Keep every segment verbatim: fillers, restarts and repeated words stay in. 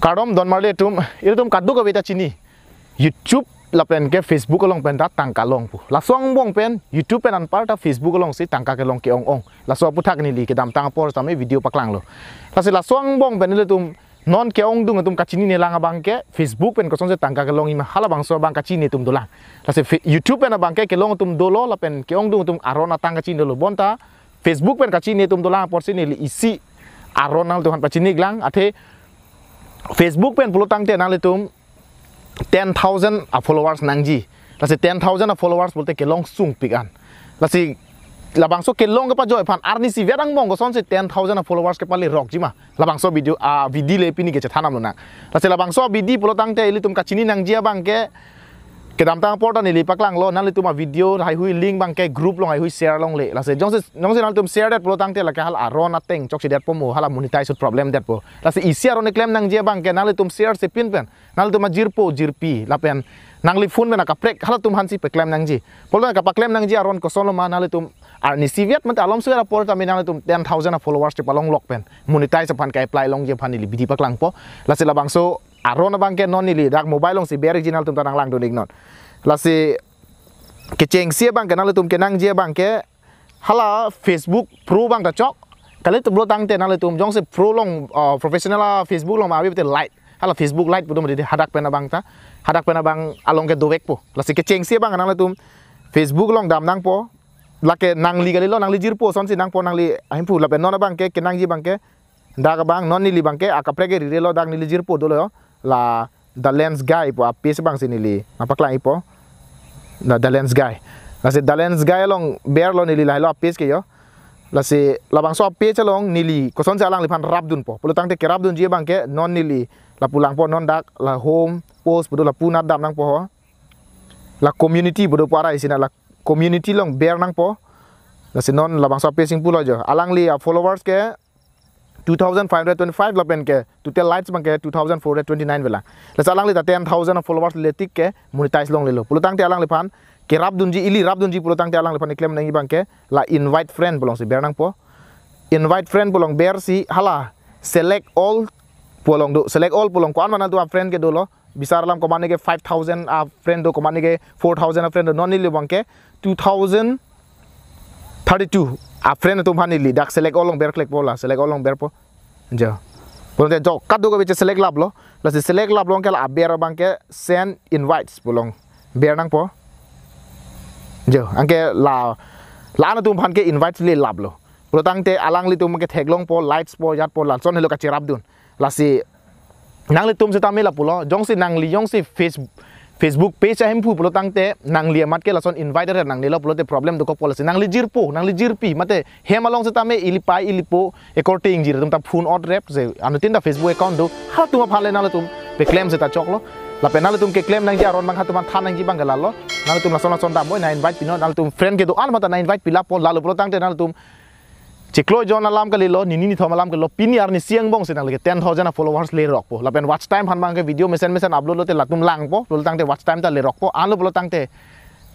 Kardom don marli atum, ilitum kadokave ta chini. YouTube lapen ke Facebook along pen ta tangka longpo. Laso angbong pen YouTube pen anparta Facebook alongsi tangka kelong ke-ong-ong. Laso aputhak neli kedamtang apor tame video paklanglo. Lasi laso angbong pen ilitum non ke-ongdung atum kachinine lang abang ke Facebook pen kosonsi tangka kelongji ma halabangso abang kachinine atum dolang. Lasi fe-, YouTube pen abang ke kelong atum dolo lapen ke-ongdung atum aron atang kachini dolo. Bonta Facebook pen kachinine atum dolang aporsi neli isi aron nangtum aphan pachini-iklang, athe Facebook pen pulotangte nanglitum ten thousand a followers nangji. Lasi ten thousand a followers pulote kelong sungpik an. Lasi labangso kelong kepajoi aphan arnisi vet angbong kosonsi ten thousand a followers kepalerokji ma. Labangso video, a, abidi le pini kechethan damlonang. Lasi labangso abidi pulotangte ilitum kachini nangji abang ke kedamtang apor ta neli paklanglo, nanglitum a video haihui link abang ke group along haihui share longle. Lasi jongsi, jongsi nanglitum share det pulotangte lake hala aron ateng chokchedetpo mo, hala monetize problem detpo. Lasi isi aron keklem nangji abang ke nanglitum share si pin pen nanglitum ajirpo jirpi lapen nangli phone pen akaprek halatum aphansi peklem nangji. Pulote kapaklem nangji aron kosonlo ma, nanglitum arnisi vet mate alomso vet apor tame nanglitum ten thousand a followers chepalonglok pen monetize aphan ka-apply longji aphan neli abidi paklangpo. Lasi labangso aron abang ke non neli dak mobile alongsi ber-ikji, nanglitum ta nanglangdun-iknon. Lasi kechengsi abang ke nanglitum kenangji abang ke hala Facebook Pro abang ta chok. Kali tu pulotangte nanglitum jongsi Pro along, uh, professional a Facebook along ma ave te Lite. Hala Facebook Lite pu do mati hadak pen abang ta. Hadak pen abang along ke dovekpo. Lasi kechengsi abang nanglitum Facebook along dam nangpo. Lake nangli kalilo, nangli jirpo asonsi nangpo, nangli ahemphu lapen non abang ke kenangji abang ke dak abang non neli abang ke akaprek ke rirelo, dak neli jirpo dolo, la The Lens Guy pu a page abangsi neli nangpaklang-ikpo. The, The Lens Guy. Lasi The Lens Guy along berlo neli, lahelo a page ke jo. Lasi labangso a page along neli kosonsi alangliphan rapdunpo pulotangte kerapdunji abang ke non neli lapu langpo, non dak la home post pu do, lapu nat dam nangpo ho. La community pu do pu arai si na, la community along ber nangpo. Lasi non labangso a page ingpulo jo. Alangli a followers ke two thousand five hundred twenty-five lapen ke total likes abang ke two thousand four hundred twenty-nine avelang. Lasi alangli ta ten thousand a followers le tik ke monetize longlelo. Pulotangte alangliphan kerapdunji, ili rapdunji pulotangte alangliphan keklem nangji abang ke la invite friend pu alongsi ber nangpo. Invite friend pu along bersi hala select all pu along do. Select all pu along ko-an ma nanglitum a friend ke dolo. Bisar alam komatne ke five thousand a friend do, komatne ke four thousand a friend do. Non neli abang ke two thousand thirty-two a friend atum aphan neli dak select all along berklekpo, la select all along berpo. Jo. Pulote jo kadokave che select laplo. Lasi select laplo ke la aber abang ke send invites pu along ber nangpo. Jo, anke la, la-an atum aphan ke invites le laplo. Pulotangte alanglitum ke theklongpo, likes po, jatpo, lason helo kacherapdun. Lasi nanglitum setame lapulo, jongsi nangli jongsi Face-, Facebook page ahemphu pulotangte nangli amat ke lason invite re nangnelo pulote problem dokokpo. Lasi nangli jirpo, nangli jirpi mate hem along setame ili pai ili po ekor ting jir atum ta phone ot rep se anuttin ta Facebook account do, halatum aphan le nanglitum peklem seta choklo. Lapen nanglitum keklem nangji aron abang halatum aphan than nangji abang ke lalo. Nanglitum lason lason dampo, na invite pinon, nanglitum friend kedo-an mata na invite pilappo, lalo pulotangte nanglitum chiklo jon alam kalilo, nini nithom alam kalilo, pini arnisi angbongsi nangli ke ten thousand a followers lerokpo. Lapen watch time aphan abang ke video mesen mesen upload lote latum langpo, pulotangte watch time ta lerokpo. Anlo pulotangte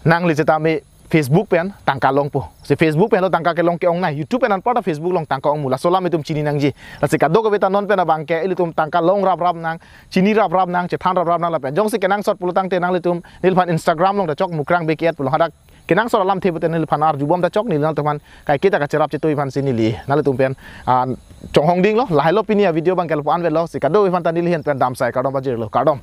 nangli setame Facebook pen tangka longpo. Si Facebook pen lo tangka kelong ke-ongnei, YouTube pen anparta Facebook along tangka ongmu, laso alam itum chini nangji. Lasi kadokave ta non pen abang ke ilitum tangka long raprap nang, chini raprap nang, chethan raprap nang lapen jongsi kenangsot pulotangte nanglitum neliphan Instagram along ta chok Mukrang Bey Kiat pu along, hadak kenangsot alamthe pute neliphan arjubom ta chok, neli nangtum aphan kaiketa kacherap chetoi aphansi neli nanglitum pen, ah, chonghong dinglo. Lahelo pini a video abang ke lapu-an avelo, si kadokave aphan ta neli ahin pen damsai kardom pajirlo, kardom.